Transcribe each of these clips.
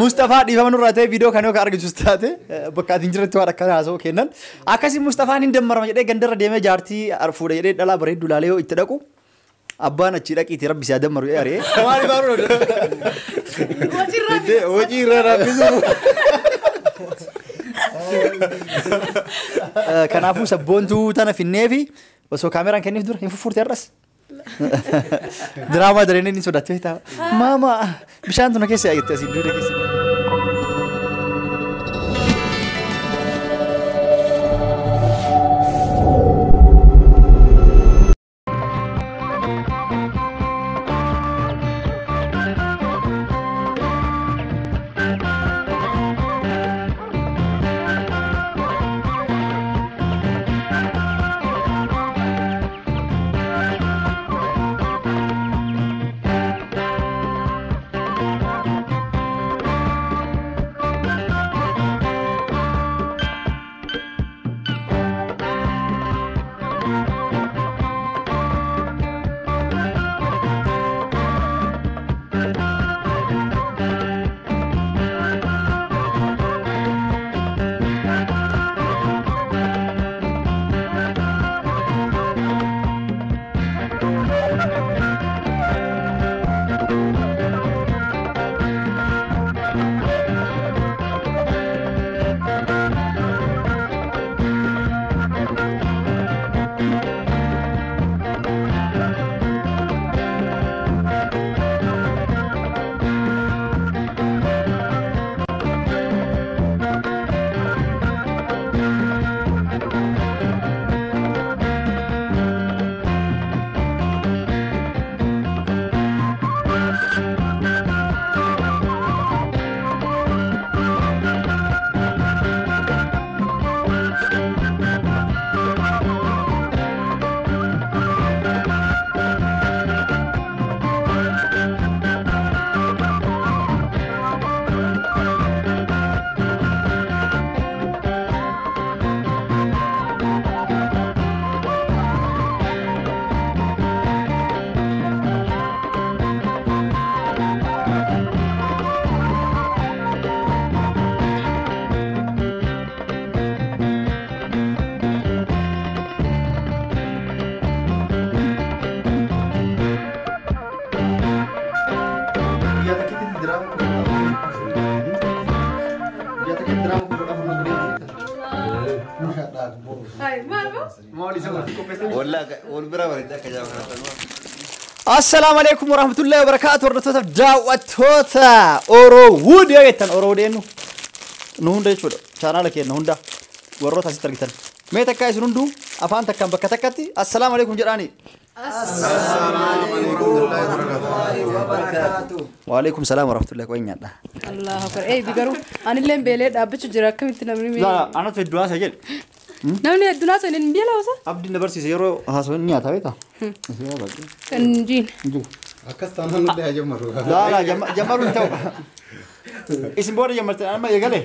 Mustafaa dhiifama nurraa ta'e viidiyoo kana yoo argitus taate bakka ati hin jirretti waan akkana haasa'u kennan. Akkasii Mustafaan hin dammarama jedhee gandarra deemee jaartii fuudha jedhee dhalaa bareedduu laalee yoo itti dhaqu abbaan achii dhaqiitii rabbi si haa dammaru jedhee ari'ee. Maali baaruu Hojii irraa raabbisu. Kanaafuu sabboontuu tana finneefi osoo kaameraan kenniif dura hin fuffurte har'as. Diraamaa dareen inni sodaattee ta'a. Maama bishaan tuna keessa yaa'ette asii duuda keessa. Assalamu alaikum warahmatullahi wabarakatuh. Hordoftoota daawwattoota Orowood yoo jettan Orowood eenyu? Nu hunda jechuudha. Chaanaala keenya hunda warroota asitti argitan. Mee takkaa isin hunduu afaan takkaan bakka takkatti assalaamu alaikum jedhaani. Assalaamu alaikum warahmatullahi wabarakatuh. Wa alaikum salaam warahmatullahi wabarakatuh. Allahu akbar. Garuu anillee beelee dhaabbachuu jira akkamitti namni mee? Laa anatu hedduu haasa jedhe. Namni hedduun haasa'u hin beela hoosa? Abdiin na barsiise yeroo haasa'u ni nyaata beektaa? Kan jiin. Akkas taanaan nuti haa jammaru. Laa jammaruu hin ta'u. Isin booda jammartan amma eegale.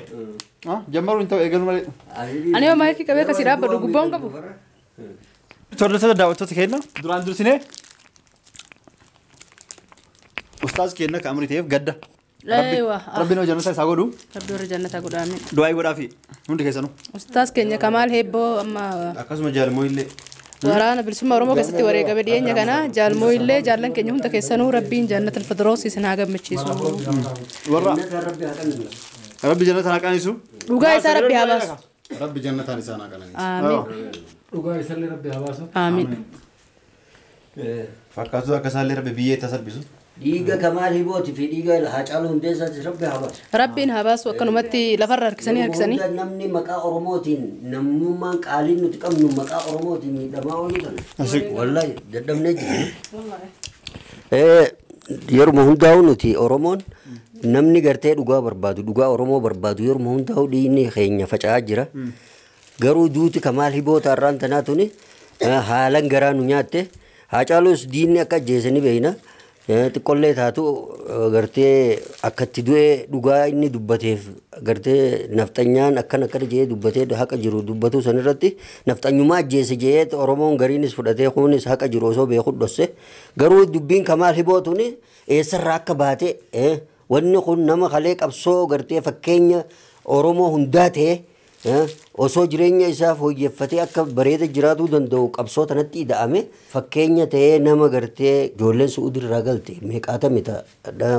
Jammaruu hin ta'u eegalu malee. Ani yoo maayikii qabee akkasii dhaabbadhu gubboon qabu. Hordoftoota daawwattoota keenya duraan dursinee ustaaz keenya kan amrii ta'eef gadda. Rabbiin hojii jannata isaa godhu. Rabbi warra jannata godhu amiin. Du'aa godhaafi hundi keessanuu. Ustaaz keenya Kamaal Heebboo amma akkasuma jaalmoo illee waraana bilisummaa Oromoo keessatti wareegame dhiyeenya kana jaalmoo illee jaallan keenya hunda keessanuu Rabbiin jannata al-Firdaus isin haa gammachiisu. Warra Rabbi jannata haa qaniisu. Dhugaa isaa Rabbi haa baasu. Rabbi jannataan isaan haa qananiisu. Amiin. Dhugaa isaallee Rabbi haa baasu. Amiin. Fakkaatu akka isaallee Rabbi biyyee itti salphisu. Dhiiga Kamaal Hibooti fi dhiiga Haacaaluu Hundeessaatti Rabbi haa baasu. Rabbiin haa baasu akkanumatti lafarra harkisanii harkisanii. Namni maqaa Oromootiin namnummaan qaaliin nuti qabnu maqaa Oromootiin miidhamaa oolu kana. Wallahi dadhabnee jirra. Yeruma hundaa'u nuti Oromoon namni gartee dhugaa barbaadu dhugaa Oromoo barbaadu yeruma hundaa'u dhiigni keenya faca'aa jira. Garuu duuti Kamaal Hiboota har'aan tanaa tuni haalan garaa nu nyaatte. Haacaaluus diinni akka ajjeesanii beekna. Xiqqollee taatu gartee akkatti du'ee dhugaa inni dubbateef gartee nafxanyaan akkana akkana jedhee dubbatee haqa jiru dubbatuu sanirratti nafxanyumaa ajjeese jedhee Oromoon gariinis fudhatee kunis haqa jiru osoo beeku dhosse garuu dubbiin Kamaal Hiboo tuni eessarraa akka baate Wanni kun nama kalee qabsoo gartee fakkeenya Oromoo hundaa ta'e osoo jireenya isaa fooyyeffatee akka bareeda jiraatuu danda'u qabsoo tanatti ida'ame fakkeenya ta'ee nama gartee ijoolleen Su'uudii irraa galte meeqaatame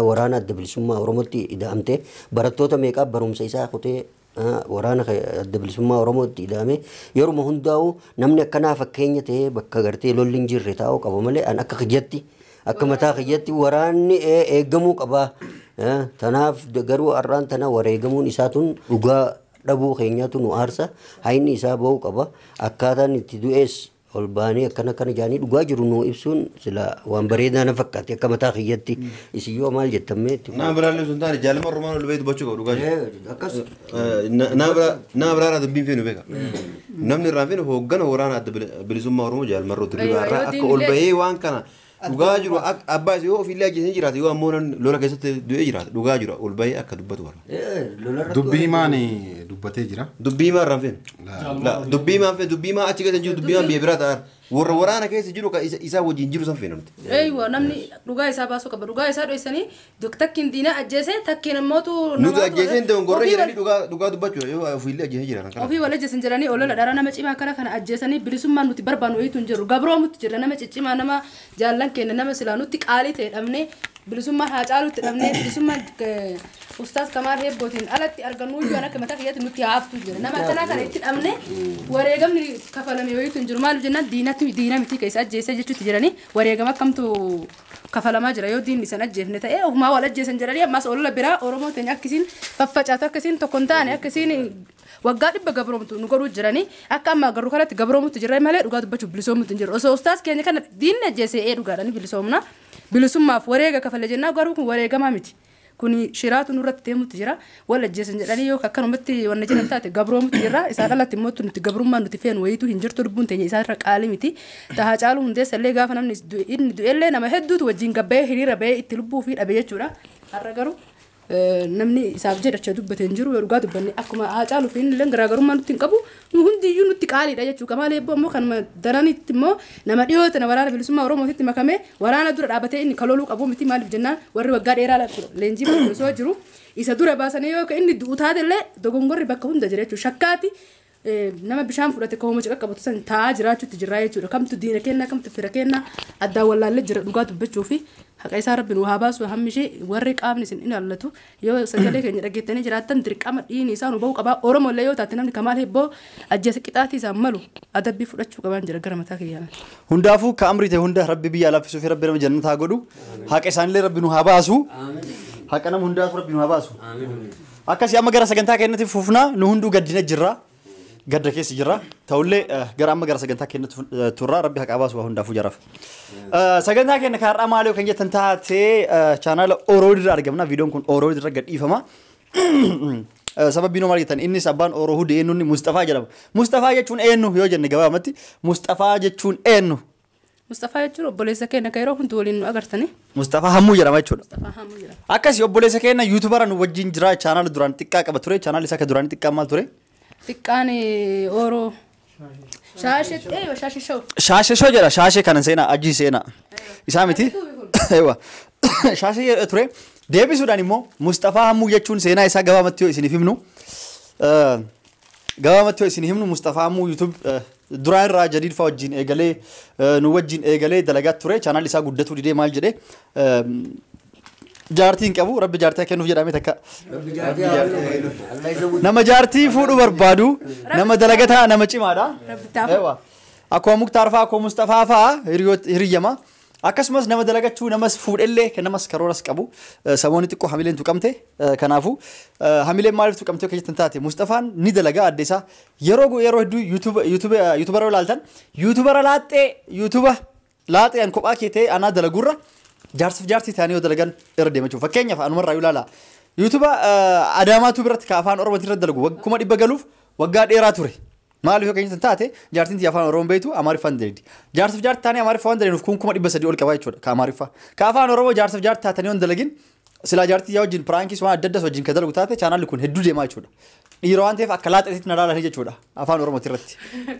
waraana adda bilisummaa Oromootti ida'amte barattoota meeqaa barumsa isaa kutee waraana adda bilisummaa Oromootti ida'ame yeruma hundaa'u namni akkanaa fakkeenya ta'ee bakka gartee lolli hin jirre taa'uu qaba malee an akka kiyyatti akka mataa kiyyatti waraanni eegamuu qaba. Tanaaf garuu har'aan tana wareegamuun isaa tun dhugaa dhabuu keenyaatu nu aarsa. Hayni isaa ba'uu qaba. Akkaataan itti du'es ol baanee akkana akkana jaanii dhugaa jiru nu ibsuun sila waan bareedaa na fakkaate akka mataa kiyyatti. Isin yoo maal jettan? Nama biraallee sun taane jaalama Oromoo ol bahee dubbachuu qabu dhugaa jiru. Akkas. Nama biraarraa dubbiin feenu beeka. Namni irraa feenu hooggana waraana adda bilisummaa Oromoo jaalmarroo Dirribaa irraa akka ol bahee waan kana dhugaa jiru abbaa yoo ofiillee ajjeesee jiraate yoo ammoo lola keessatti du'ee jiraate dhugaa jiru ol bahee akka dubbatu barbaada. Dubbii himaan dubbatee jira. Dubbii himaa irraa feenu. Dubbii himaa feenu dubbii himaa achi keessa jiru dubbii himaa biyya biraa ta'an warra waraana keessa jiru isaa wajjin jiru san feenu nuti. Eeywa namni dhugaa isaa baasuu qaba. Dhugaa isaa dhoksanii takkiin diina ajjeese takkiin immootu. Nuti ajjeesee hin dogongorree jedhanii dhugaa dubbachuu yoo ofiillee ajjeesee jiraatan. Ofii wal ajjeesan jedhanii olola dharaa nama cimaa akkana kana ajjeesanii bilisummaan nuti barbaannu wayiitu hin jiru. Gabroomutti jira nama ciccimaa nama jaallan keenya nama silaa nutti qaalii ta'e dhabnee bilisummaa haa caalutti dhabnee bilisummaa Ustaaz Kamaal Heebbootiin alatti argannu iyyuu akka mataa kiyyaatti nutti haaftu jira. Nama akkanaa kana itti dhabnee wareegamni kafalame wayiitu hin jiru. Maaliif jennaan diinatti diina miti keessa ajjeesee jechuutti jiranii wareegama akkamtu kafalamaa jira yoo diinni san ajjeefne ta'e ofumaa wal ajjeesan jedhanii ammas olola biraa Oromoo teenya akkasiin faffacaatu akkasiin tokko hin taane akkasiin waggaa dhibba gabroomtu nu godhuu jiranii akka amma agarru kanatti gabroomutti jirra malee dhugaa dubbachuuf bilisoomutti hin jiru. Osoo ustaas keenya kana diinni ajjeesee ee dhugaadhaan bilisoomna bilisummaaf wareega kafale jennaa garuu kun wareegamaa miti. Kuni shiraatu nurratti deemutti jira wal ajjeesan jedhanii yoo akkanumatti wanna jedhan taate gabroomutti jira isaan alatti immoo nuti gabrummaan nuti feenu wayiitu hin jirtu lubbuun teenya isaan irra qaalii miti. Tahaa caaluu hundeessa illee gaafa namni inni du'ellee nama hedduutu wajjin gabba'ee hiriira ba'ee itti lubbuu fi dhabe jechuudha. Har'a garuu namni isaaf jedhacha dubbate hin jiru yoo dhugaa dubbanne akkuma haa caaluu fi inni garaagarummaa nutti hin qabu nu hundiyyuu nutti qaaliidha jechuudha. Kamaal Heebboo immoo kanuma daranitti immoo nama dhiyoo tana waraana bilisummaa Oromootitti makame waraana dura dhaabatee inni kaloluu qabu miti maaliif jennaan warri waggaa dheeraa leenjii osoo jiru isa dura baasanii yoo inni du'u taatellee dogongorri bakka hunda jira jechuudha. Shakkaati nama bishaan fudhate kooma ciqa qabatu san taa'aa jiraachuutti jirraa jechuudha. Kamtu diina kenna kamtu fira kenna addaan wallaallee jira dhugaa dubbachuu fi haqa isaa rabbi nu haa baasu hammi ishee warri qaamni isin ilaallatu yoo sagalee keenya dhaggeettanii jiraattan dirqama dhiini isaa nu ba'uu qabaa. Oromoo illee yoo taate namni Kamaal Heebboo ajjeese qixaatii isaan malu adabbii fudhachuu qabaan jira gara mataa kiyyaan. Hundaafuu ka amrii ta'e hunda rabbi biyya laaffisuu fi rabbi nama jannataa godhu haqa isaanillee rabbi nu haa baasu haqa nama hundaafuu rabbi nu haa baasu. Akkasii amma gara sagantaa keenyatti fufnaa nu hunduu gaddina jirra. Gadda keessa jirra. Ta'ullee gara amma gara sagantaa keenyatti turraa rabbi haqa baasu waa hundaafuu jaraaf. Sagantaa keenya kan har'aa maali kan jettan taatee chaanaala Oroodii irra argamna. Viidiyoon kun Oroodii irra gadhiifama. Sababiin maal jettan innis abbaan Oroo Hudee eenyuun Mustafaa jedhama. Mustafaa jechuun eenyu yoo jenne gabaabumatti Mustafaa jechuun eenyu? Mustafaa jechuun obboleessa keenya kan yeroo hundi waliin nu agartani. Mustafaa Hammuu jedhama jechuudha. Mustafaa Hammuu jedhama. Akkasii obboleessa keenya yuutubara nu wajjin jira chaanaala duraan xiqqaa qaba ture chaanaala isaa kan duraan xiqqaa maal ture? Xiqqaan Oroo Shaashee eeyyoo shaashee shoo. Shaashee shoo jedha shaashee kana seenaa ajii seenaa. Isaa miti? Eewa. Shaashee ture deebisuudhaan immoo Mustafaa Hammuu jechuun seenaa isaa gabaabumatti yoo isiniif himnu gabaabumatti yoo isiniif himnu Mustafaa Hammuu YouTube duraan irraa jadiid fa'aa wajjin eegalee nu wajjin eegalee dalagaa ture chaanaalli isaa guddatuu didee maal jedhee jaartiin qabu rabbi jaartii kennuuf jedhame takka. Nama jaartii fuudhuu barbaadu nama dalagataa nama cimaadha. Eewa. Akkuma Muktaar fa'aa akkuma Mustafaa fa'aa hiriyyama. Akkasumas nama dalagachuu namas fuudhellee kan namas karooras qabu samoonni xiqqoo hamileen tuqamte kanaafuu hamileen maaliif tuqamte akka jettan taate Mustafaan ni dalagaa adda isaa yeroo yeroo hedduu yuutubara ilaaltan yuutubara laaxee yuutuba laaxee an kophaa kee ta'e anaa dalagurra jaarsiif jaartii ta'anii yoo dalagan irra deema jechuudha. Fakkeenyaaf anumarraa yoo ilaala yuutuba Adaamaatu biratti ka afaan Oromootiin irra dalagu 100,000 galuuf waggaa dheeraa ture. Maaliif yoo keenya taate jaartiin tiyya afaan Oromoon beektu Amaariffaan daleedi. Jaarsiif jaartii taanee Amaariffaan waan daleenuuf kun 300,000 ol qaba jechuudha ka Amaariffaa. Ka afaan Oromoo jaarsiif jaartii taatanii waan dalagin Silaa jaartii yaa wajjin prankiis waan adda addaas wajjin kan dalagu taate chaanaalli kun hedduu deemaa jechuudha. Dhiira waan ta'eef akka laaxeetitti na laalanii jechuudha afaan Oromooti irratti.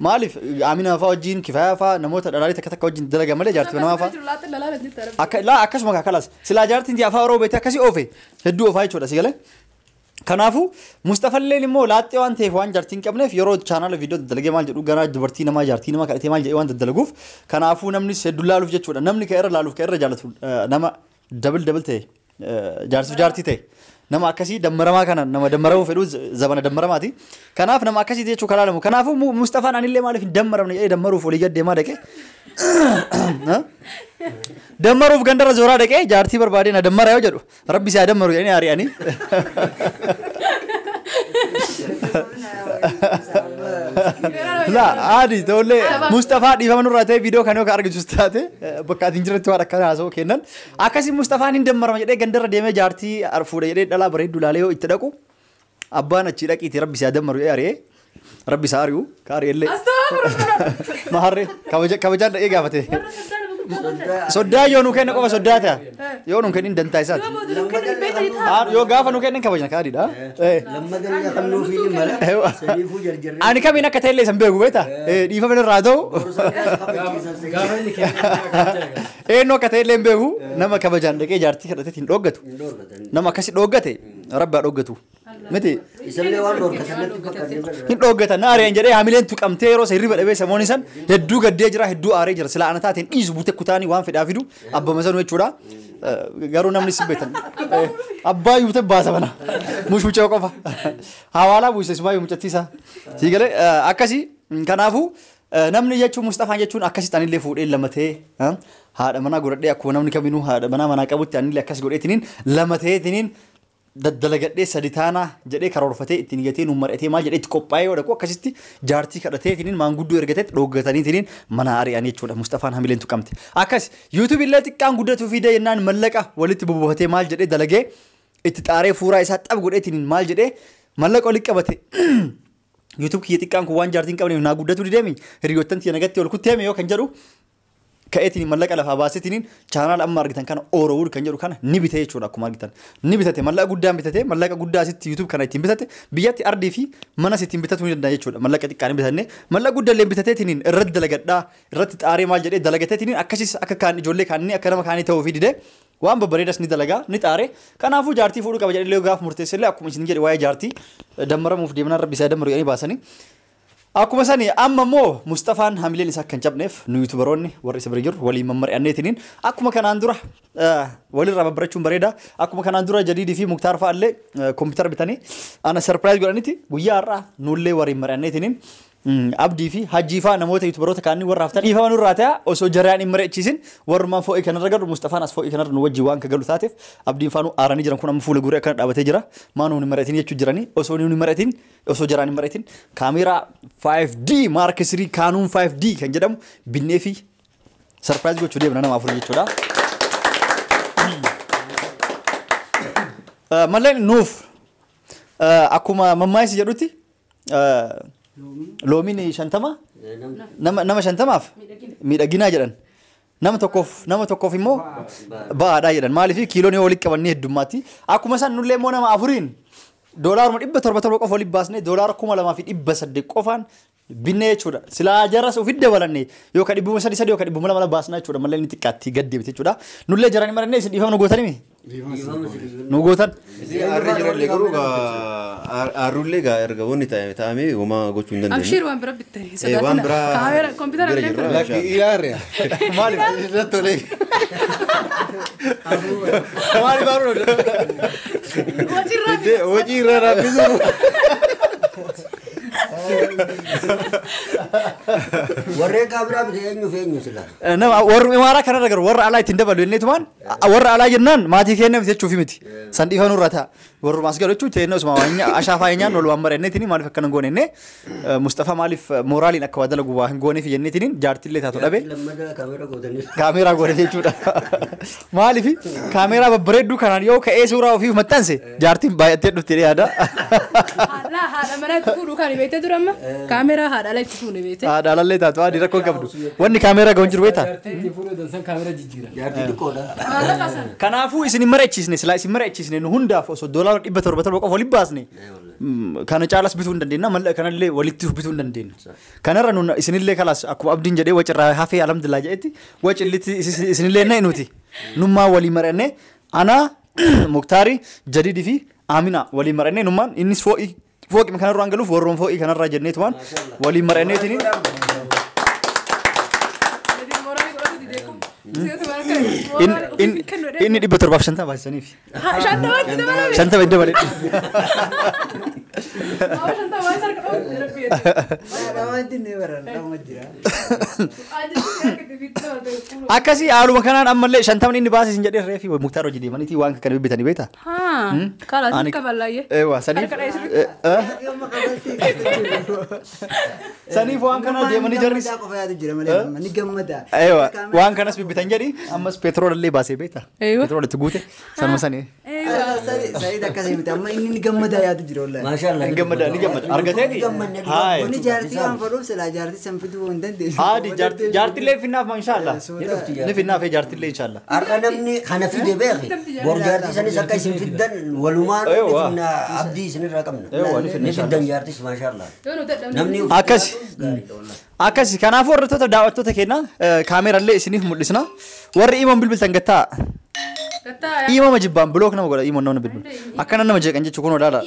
Maaliif Amina fa'aa wajjin Kifayaa fa'aa namoota dhalaalii takka takka wajjin dalaga malee jaartii namaa fa'aa. Akka laa akkasuma kalas silaa jaartiin afaan Oromoo beekte akkasii oofe hedduu oofaa jechuudha si galee. Kanaafuu Mustafalleen immoo laaxxee waan ta'eef waan jaartii hin qabneef yeroo chaanaala viidiyoo dalagee maal jedhu ganaa dubartii namaa jaartii namaa kadhatee maal jedhee waan daddalaguuf kanaafuu namnis hedduu laaluuf jechuudha. Namni kan irra laaluuf kan irra jaalatu nama dabal dabal ta'e jaarsiif jaartii ta'e nama akkasii dammaramaa kana nama dammaramuu fedhu zabana dammaramaati. Kanaaf nama akkasii jechuu kan laalamu. Kanaafuu Mustafaan anillee maaliif hin dammaramne jedhee dammaruuf olii gad deemaa dhaqee dammaruuf gandarra zooraa dhaqee jaartii barbaadee na dammara yoo jedhu rabbi si haa dammaru jedhanii ari'anii. La adi tole Mustafa dhiifama nurraa ta'e viidiyoo kana yoo argitus taate bakka ati hin jirretti waan akkana haasa'u kennan akkasii Mustafaan hin dammarama jedhee gandarra deemee jaartii fuudha jedhee dhalaa bareedduu laalee yoo itti dhaqu abbaan achii dhaqiitii rabbi si haa dammaru jedhee ari'ee rabbi isaa ari'u ka ari'ellee maharree kabajaan dhaqee gaafate. Soddaa yoo nu kenna qofa soddaa ta'a yoo nu kennin dantaa isaati. Yoo gaafa nu kennin kabajna kaadhiidha. Ani kamiin akka ta'ellee isan beeku beektaa dhiifama irraa ta'u. Eenyu akka ta'ellee hin beeku nama kabajaan dhaqee jaartii kadhatee hin dhoggatu. Nama akkasi dhoggate rabbi haa dhoggatu. Miti hin dhoggatan na ari'an jedhee hamileen tuqamtee yeroo isa hirriba dhabee samoon isan hedduu gaddee jira hedduu aaree jira sila ana taateen dhiisu buute kutaanii waan fedhaa fidu abbama sanuu jechuudha. Garuu namni si beektan abbaa yuute baasa mana mushmucee qofa hawaalaa buuse isumaayyuu mucattiisa sii galee akkasii kanaafuu namni jechuun Mustafaan jechuun akkasitti anillee fuudhee lamatee haadha manaa godhadhee akkuma namni kaminuu haadha manaa manaa qabutti anillee akkas godheetiniin lamateetiniin daddalagadhee sadi taanaa jedhee karoorfatee ittiin gatee nu mari'atee maal jedhee itti qophaa'ee yoo dhaqu akkasitti jaartii kadhateetiniin maanguddoo ergateetti dhooggataniitiniin mana ari'an jechuudha. Mustafaan hamileen tuqamte. Akkas YouTube illee xiqqaan guddatuu fidee jennaan mallaqa walitti bubuufatee maal jedhee dalagee itti xaaree fuuraa isaa xab godheetiniin maal jedhee mallaqa walitti qabate. YouTube kiyya xiqqaan kun waan jaartiin qabneef naa guddatu dideemi hiriyoottan tiyya nagatti ol kutteeme yoo kan jedhu ka'eetiin mallaqa lafaa baaseetiin chaanaal amma argitan kana Orowood kan jedhu kana ni bite jechuudha. Akkuma argitan ni bitate mallaqa guddaan bitate mallaqa guddaa asitti YouTube kana ittiin bitate biyyatti ardii fi manas ittiin bitatu ni danda'a jechuudha. Mallaqa xiqqaan bitanne mallaqa guddaallee bitateetiin irratti dalagadhaa irratti xaaree maal jedhee dalagateetiin akkasis akka kaan ijoollee kaanii akka nama kaanii ta'uu fi didee waan babbareedas ni dalagaa ni xaaree kanaafuu jaartii fuudhuu qaba jedhee gaaf murteessellee akkuma isin jedhe waa'ee jaartii dammaramuuf deemnaan rabbi isaa dammaru jedhanii baasanii. Akkuma sani amma immoo Mustafaan hamileen isaa akka hin cabneef nu yuutubaroonni warri isa bira jiru waliin mammari'anneetiniin akkuma kanaan dura walirraa babbarachuun bareeda. Akkuma kanaan dura Jadiidii fi Muktaar fa'aa illee kompiitara bitanii ana sarpiraayiz godhaniiti guyyaa har'aa nullee waliin mari'anneetiniin Abdii fi Hajjii fa'aa namoota yuutubaroota kaanii warra haftan dhiifama nurraa ta'a osoo jaraan hin mari'achiisin warrumaan foo'ii kanarra galu Mustafaan as foo'ii kanarra nu wajjin waan ka galu taateef Abdiin faanuu aaranii jiran kun amma fuula guuree akkana dhaabatee jira maa nuun hin mari'atin jechuu jiranii osoo nuun hin mari'atin osoo jaraan hin mari'atin kaameeraa 5D Mark 3 Canon 5D kan jedhamu binnee fi sarpiraayiz gochuu deemna nama afur jechuudha. Malleen nuuf akkuma mammaayisi jedhutti loomiin 50 nama 50maaf miidhaginaa jedhan nama tokkoof immoo ba'aadhaa jedhan maaliif kiiloon yoo walitti qabannee heddummaatti akkuma isaan nullee immoo nama afuriin doolaaruma 777 qofa walitti baasnee doolaara 2800 qofaan binnee jechuudha. Silaa jaras ofitti dabalannee yookaan 300 yookaan 200 baasnaa jechuudha mallee inni xiqqaatti gad deebite jechuudha. Nullee jaraan marannee isin dhiifama nu gootanii nu gootan. Arri jirallee garuu arrullee gaa erga wanni ta'ame homaa gochuu hin dandeenye. Abshiir waan bira bittanii. Waan biraa Kaameera kompiitara bira illee jirra. Lakki ilaarre. Maaliif? Irratti tolee. Maaliif haaruu? Hojiirraa Hojii irra raabbisu. Warreen kaameeraa bite eenyu fi eenyu silaa? Nama warra imaaraa kanarra garu warra alaa ittiin dabalu jenneetumaan warra alaa jennaan maatii keenya miti jechuufi miti. San dhiifama nurraa ta'a. Warrumaas galu jechuun teennoo osuma ashaafaa nyaan walumaan mari'anneetiin maaliif akkana hin goone jennee Mustafaa maaliif mooraaliin akka waa dalagu waa hin gooneef jenneetiin jaartillee taatu dhabe. Lammadaa kaameera gootanii. Kaameeraa goone jechuudha. Maaliif kaameeraa babbareedduu kanaan yoo ka'ee suuraa ofii maxxanse jaartiin baay'attee dhufte yaada. Haadha haadha mana itti fuudhu kan beekte dura amma kaameeraa haadha ala itti fuune beekte. Haadha alallee taatu haadhi rakkoo hin qabdu. Wanni kaameeraa ga'u hin jiru beektaa? Jaartii itti fuudhuu dansan kaameera jijjiira. Jaartii xiqqoodha. Maallaqa sana. Kanaafuu isin hin mari'achiisne silaa isin mari'achiisne nu hundaaf osoo $707 qofa waliin baasne kana caalas bituu hin dandeenya mallaqa kanallee walitti bituu hin dandeenya. Kanarra nu isinillee kalaas akkuma abdiin jedhee wacirraa hafee alhamdulillah jedhetti wacillitti isinillee na nuti nummaa walii mari'annee ana Muktaari Jadidii fi Amina walii mari'annee nummaan innis fooqii fooqii kanarraa hin galuuf warroon fooqii kanarraa jenneetumaan walii mari'anneetiin Mooraalii godhatu didee kun. Inni 750 baasisaniif. Shantamatti dabalame. 50 iddoo malee. Shantama isa harka dhoofte rabbi. Dhamatti ni baran dhama jira. Akkasii haaluma kanaan ammallee 50 inni baasisin jedhee reefi Muktaar hojii deemaniiti waan kana bibbitanii beektaa? Haa. Kalaas kafallaayee. Eewwa saniif Harka dhahee Amma kabaltii. Saniif waan kana deemanii jarris. Gammadaa qofa yaadu jira malee amma ni gammada. Eewwa waan kanas bibbitan jedhi ammas petroola illee baasee beektaa? Eewwa. Petroola itti guute sanuma sanii. Sa'iid akkasii miti amma inni ni gammadaa yaadu jira wallahi. Maashaallah. Ni gammada ni gammada argateeti. Haay. Kuni jaartii waan fedhuuf silaa jaartii san fiduu hin dandeessu. Haadi jaartillee finnaaf inshaallah. Ni finnaaf jaartillee inshaallah. Har'a namni kana fide beeke bor jaartii sanis akka isin fiddan walumaan ni Eewwa. finna abdii isinirraa qabna. Eewwa, ni finna Ni fiddan jaartis maashaallah. Namni Akkas. Akkasi kanaafuu hordoftoota daawwattoota keenya kaameerallee isiniif mul'isna. Warri imoon bilbiltan gattaa. Imoma jibbaan block nama godha imoon nama bilbilu. Akkana nama jeeqan jechuun kun odaadha.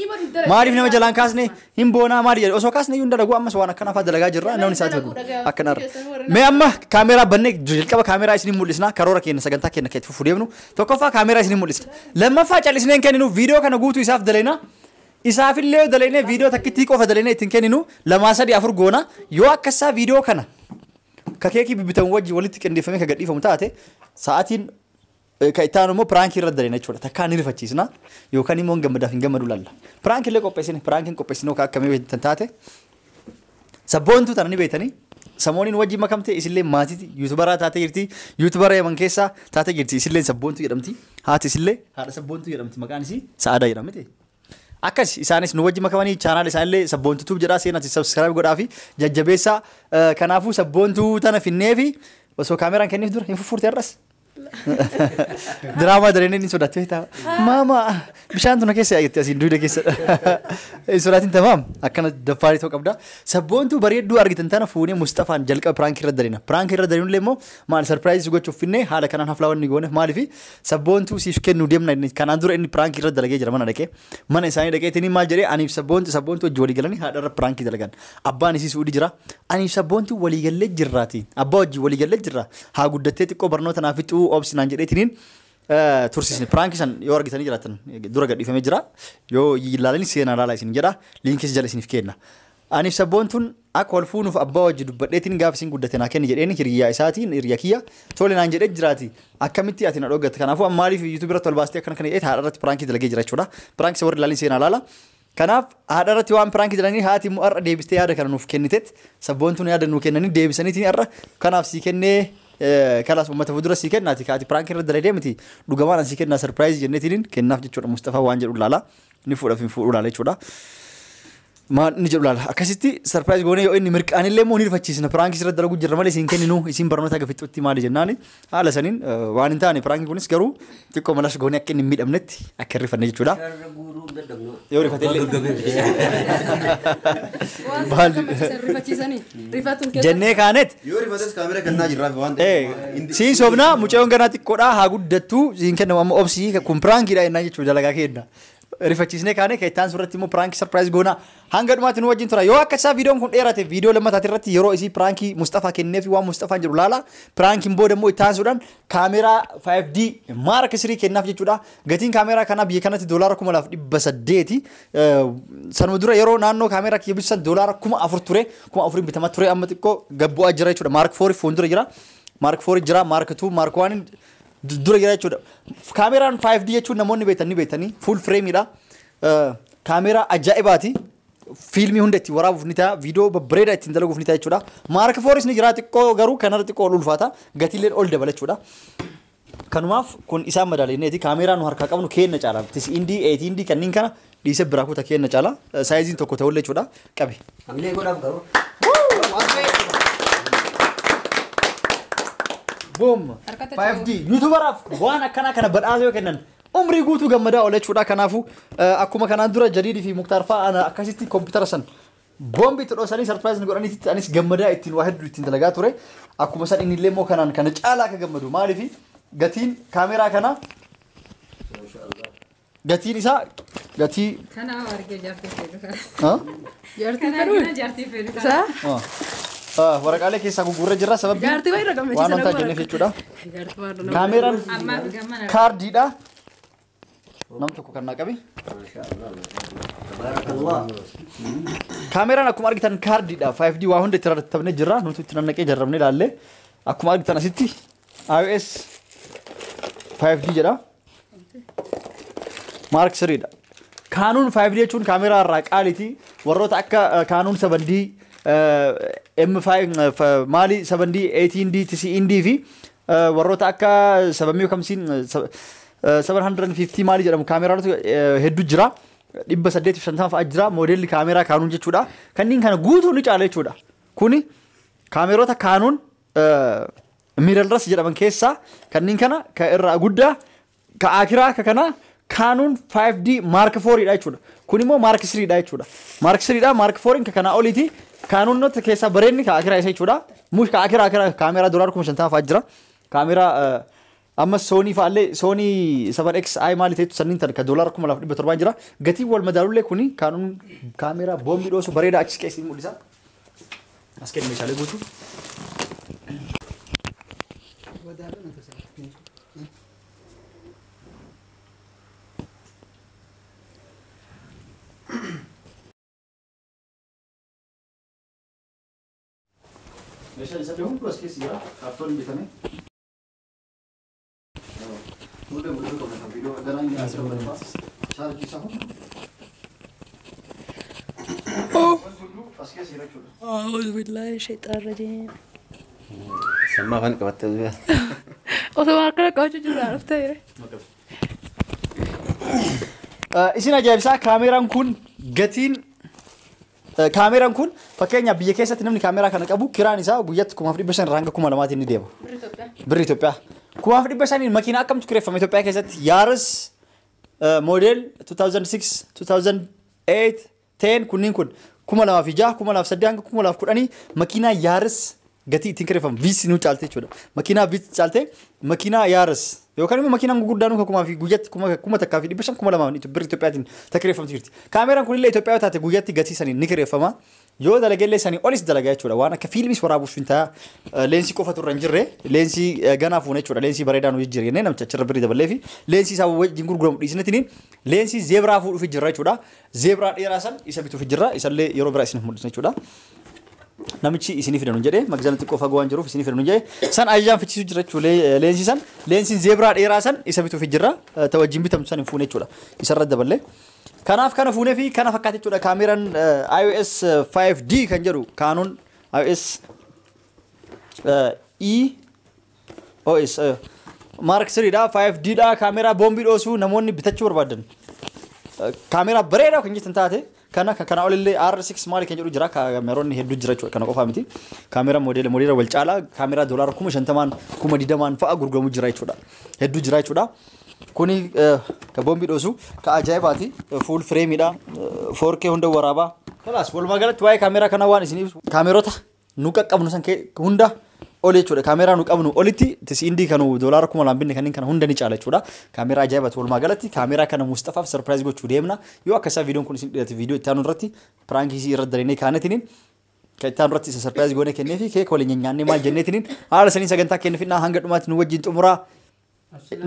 Maaliif nama jalaan kaasne hin boonaa maali jedhe osoo kaasne iyyuu hin dalagu ammas waan akkana fa'aa dalagaa jirra namni isaati godhu akkanarra. Mee amma kaameeraa bannee jalqaba kaameeraa isiniif mul'isna karoora keenya sagantaa keenya keetti fufuu deemnu tokkoffaa kaameeraa isiniif mul'isna. Lammaffaa callisnee hin kenninu viidiyoo kana guutuu isaaf daleena. Isaafillee yoo dalaynee viidiyoo takkittii qofa dalaynee ittiin kenninu lamaa sadii afur goona yoo akkasaa viidiyoo kana ka keekii bibbitamu wajjin walitti qindeeffamee ka gadhiifamu taate sa'aatiin ka itti aanu immoo piraankii irra dalaina jechuudha. Takkaa ni rifachiisna yookaan immoo hin gammadaaf hin gammadu laalla. Piraankii illee qopheessine piraankiin qopheessine ka akkamii beektan taate sabboontuu tana ni beektanii samooniin wajjin makamte isillee maatiiti yuutubaraa taatee jirti yuutubara yaman keessaa taatee jirti isillee sabboontuu jedhamti haati isillee haadha sabboontuu jedhamti maqaan isii Sa'aadaa jedhamti. Akkas isaanis nu wajjin makamanii chaanaal isaanillee sabboontuu tube jedhaa seenaa subscribe godhaa fi jajjabeessaa kanaafuu sabboontuu tana finnee fi osoo kaameraan kenniif dura hin fuffurte har'as. Diraamaa dareen inni sodaatee ta'a. Maama bishaan tuna keessa yaa'etti asiin duuda keessa. Hin sodaatin tamaam akkana daffaarii ta'uu qabda. Sabboontuu bareedduu argitan tana fuunee Mustafaan jalqaba piraankii irra daleena. Piraankii irra daleenullee immoo maal surprise gochuuf finnee haala kanaan haflaa wanni goone maaliif sabboontuu siif kennuu deemna inni kanaan dura inni piraankii irra dalagee jira mana dhaqee. Mana isaanii dhaqeetiin maal jedhee aniif sabboontuu sabboontuu wajji walii galanii haadha irra piraankii dalagan. Abbaan isii suudhi jira. Aniif sabboontuu walii gallee jirraati. Abbaa wajji walii gallee jirra. Haa guddattee xiqqoo barnoota naaf fixuu obsinaan jedheetiniin tursiisne. Piraankii san yoo argitanii jiraatan dura gadhiifamee jira. Yoo ilaalanii seenaa ilaalaa isin jedha. Liinkis jala isiniif kenna. Aniif sabboontuun akka wal fuunuuf abbaa wajji dubbadheetiin gaafa isin guddate naa kenni jedheen hiriyyaa isaatiin hiriyyaa kiyya tole naan jedhee jiraati. Akkamitti ati na dhoggatte kanaafuu amma maaliif yuutuubii irratti ol baastee akkana kana jedhee haadha irratti piraankii dalagee jira jechuudha. Piraankii isa warri ilaalanii seenaa ilaala. Kanaaf haadha irratti waan piraankii jedhanii haati immoo har'a deebistee yaada kana nuuf kenniteet sabboontuun yaada nuu kennanii deebisaniitiin har'a kanaaf sii kennee kalaas uummata fuuldura sii kennaati kaati piraankii irra dalagee miti dhugamaan sii kennaa surprise jenneetiin kennaaf jechuudha Mustafaa waan jedhu ilaala ni fuudhaaf hin fuudhu ilaala jechuudha. Maal ni jedhu ilaala akkasitti surprise goonee yoo inni mirqaanillee immoo ni rifachiisna piraankii irra dalaguu jirra malee isiin kenninu isiin barnoota haga fixutti maali jennaani haala saniin waan hin taane piraankii kunis garuu xiqqoo malas goonee akka inni hin miidhamnetti akka hin rifanne jechuudha. Yoo rifate illee Waan rifachiisanii rifatuun keessa. Jennee kaanet. Yoo rifates kaamera kennaa jirraaf waan ta'eef. Siin sobnaa mucayyoon ganaa xiqqoodhaa haa guddattuu siin kennamu amma obsii kun piraankiidha jennaan jechuudha dalagaa kenna. Rifachiisnee kaane kan ittaan suuratti immoo piraankii surprise goonaa hanga dhumaatti nu wajjin tura. Yoo akka isaa viidiyoon kun dheerate viidiyoo lammataati irratti yeroo isii piraankii Mustafaa kennee fi waan Mustafaan jedhu laala. Piraankiin booda immoo ittaan suudhaan kaameraa 5D Mark 3 kennaaf jechuudha. Gatiin kaameraa kanaa biyya kanatti $2,800. Sanuma dura yeroo naannoo kaameraa kiyya bisan $4,000 ture. 4,000 bitamaa ture amma xiqqoo gabbu'aa jira jechuudha. Mark 4 fuuldura jira. Mark 4 jira, Mark 2, Mark 1 dura jira jechuudha. Kaameraan 5D jechuun namoonni beektan ni beektanii full frame dha. Kaameeraa ajaa'ibaati. Fiilmii hunda ittiin waraabuuf ni ta'a. Viidiyoo babbareedaa ittiin dalaguuf ni ta'a jechuudha. Mark 4 ni jira xiqqoo garuu kanarra xiqqoo ol ulfaata. Gatiileen ol dabala jechuudha. Kanumaaf kun isaan madaalineeti kaameeraa nu harkaa qabnu kenna caala. Tis'indii, eetiindii kanneen kana dhiisee biraa kuta kenna caala. Saayiziin tokko ta'ullee jechuudha. Qabi. Hamilee godhaaf garuu. Boom! 5G yuutubaraaf waan akkanaa kana badhaasa yoo kennan umrii guutuu gammadaa oola jechuudha. Kanaafuu akkuma kanaan dura Jadiidii fi Muktaar fa'aa akkasitti kompiitara san boombii itti dhoosanii surprise godhaniitti anis gammadaa ittiin waa hedduu ittiin dalagaa ture. Akkuma san inni illee immoo kanaan kana caalaa akka gammadu maaliifi gatiin kaameeraa kanaa gatiin isaa gatii Kana argee jaartii fedhu kana. Jaartii Kana fedhu. argina jaartii fedhu kana. Isaa? Waraqaalee keessaa gurgurra jirra sababii Jaartii wayii irra gammachiisa waan wantaa nama jenneef jechuudha. Jaartii waan nama. Kaameeraan Ammaaf gammana. kaardiidha. Nam tokko kan naa qabi. Tabaarakallah. Kaameeraan akkuma argitan kaardiidha. 5D waa hunda itti rarattabnee jirra. Nuti itti nannaqee jarrabnee ilaalle. Akkuma argitan asitti iOS 5D jedha. Mark 3dha. Canon 5D jechuun kaameeraa irraa qaaliiti. Warroota akka Canon 7D, M5 maali 7D, 18D, TCND fi warroota akka sabamii kamsiin 750 maali jedhamu kaameeraatu hedduu jira. 850 fa'a jira moodeelli kaameeraa Canon jechuudha. Kanneen kana guutuu ni caala jechuudha. Kuni kaameerota Canon mirrorless jedhaman keessaa kanneen kana ka irraa guddaa ka akiraa ka kana Canon 5D Mark 4 dha jechuudha. Kun immoo Mark 3 dha jechuudha. Mark 3 dha Mark 4 ka kana oliiti. Canon notta keessaa bareenni ka akiraa isa jechuudha. Mush ka akiraa kaameeraa doolaara 50,000 fa'a jira. Kaameeraa amma Sony fa'allee Sony 7X i maali ta'etu sanniin tan ka doolaara 2,700 jira. Gatiin wal madaalullee kuni Canon kaameeraa boombii dhoosu bareedaa achi keessi mul'isa. As kennu meeshaalee guutuu. Meeshaan isaa hundi as keessa jira. Kaartoon bitame. Hunda mul'atu qabna kan viidiyoo ganaa inni asirra chaarjii isaa hundi. As keessa jira jechuudha. أعوذ بالله الشيطان الرجيم. Sammaa afaan qabattee jiru. Osoo akkana qabachuu jiru dhuftee. Isin ajaa'ibsaa kaameeraan kun gatiin kaameeraan kun fakkeenyaaf biyya keessatti namni kaameeraa kana qabu kiraan isaa guyyaatti 5,500 irraa hanga 2,000 ni deema. Birri Itoophiyaa. 5,500 makiinaa akkamtu kireeffama Itoophiyaa keessatti? Yaris model 2006, 2008, 10 kunniin kun 2006, 2008 hanga 2010 makiinaa Yaris gatii ittiin kireeffamu Vitz nu caalte jechuudha. Makiinaa Vitz caalte makiinaa Yaris yookaan immoo makiinaan gurguddaan kan kumaa fi guyyaatti 1,500 2,000 birri Itoophiyaatiin ta kireeffamtu jirti. Kaameeraan kunillee Itoophiyaa yoo taate guyyaatti gatii sanii ni kireeffama. Yoo dalagellee sanii olis dalagaa jechuudha. Waan akka fiilmis waraabuuf hin ta'a. Leensii qofatu irra hin jirre leensii ganaa fuune jechuudha. Leensii bareedaa nu jijjiirre namicha achirra birrii daballee fi leensii isaa wajjin gurguramu dhiisnetiin leensii zebra fuudhuuf jirra jechuudha. Zebra dheeraa san isa bituuf jirra. Isallee yeroo biraa isiniif mul'isna jechuudha. Namichi isinii fidanu jedhee magazaan xiqqoo fagoo waan jiruuf isinii fidanu jedhee san ajajaan fichiisu jira jechuudha leensii san leensiin zebra dheeraa san isa bituuf jirra ta wajjin bitamtu san hin fuune jechuudha isarra daballee. Kanaaf kana fuunee fi kana fakkaate jechuudha kaameeraan iOS 5D kan jedhu Canon iOS E OS Mark 3 dha 5D dha kaameeraa boombii dhoosuu namoonni bitachuu barbaadan. Kaameeraa bareedaa kan jettan taate kana kana olillee R6 maali kan jedhu jira kaameeroonni hedduu jira jechuudha kana qofaa miti. Kaameeraa moodeela wal caalaa kaameeraa doolaara 50,000 20,000 fa'a gurguramu jira jechuudha. Hedduu jira jechuudha. Kuni ka boombii dhoosu ka ajaa'ibaati full frame dha 4K hunda waraabaa. Kalaas walumaa galatti waa'ee kaameeraa kana waan isin ibsu kaameerota nu qaqqabnu san hunda ol jechuudha. Kaameeraa nu qabnu olitti tis'indii kanu doolaara 2,000 binne kanneen kana hunda ni caala jechuudha. Kaameeraa ajaa'ibaati walumaa galatti kaameeraa kana Mustafaaf surprise gochuu deemna. Yoo akka isaa viidiyoon kun isin dhiyaate viidiyoo itti aanu irratti prankii isii irra daleenee kaaneetiniin kan itti aanu irratti isa surprise goonee kenneefi keeka waliin nyaannee maal jenneetiniin haala sanii sagantaa kenneefinaa hanga dhumaatti nu wajjin xumuraa.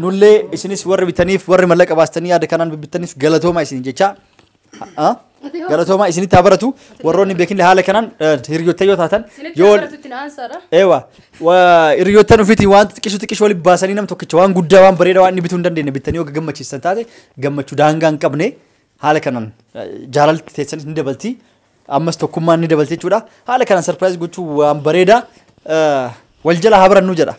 Nullee isinis warri bitaniif warri mallaqa baastanii yaada kanaan bibbitaniif galatoomaa isin jecha. Galatoomaa isinitti haa baratu warroonni beekinle haala kanaan hiriyoota yoo taatan Isinitti yoo baratutti aansaadha. Ewa, hiriyoottan ofiitiin waan xiqqishu xiqqishu waliin baasanii nam tokkicha waan guddaa waan bareedaa waan inni bituu hin dandeenye bittanii yoo gammachiisan taate gammachuu daangaa hin qabne Haala kanaan jaalalti teessanis ni dabalti. Ammas tokkummaan ni dabalti jechuudha. Haala kanaan surprise gochuu waan bareedaa wal jala haa barannu jedha.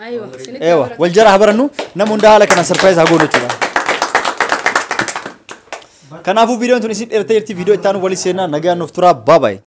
Aywa. Isinitti Ewa haa baratu. Wal jala haa barannu, nama hunda haala kanaan surprise haa goonu jechuudha. Kanaafuu viidiyoon tun isin dheertee jirti. Viidiyoo itti aanu waliin seenaa, nagaan nuuf turaa, bye bye.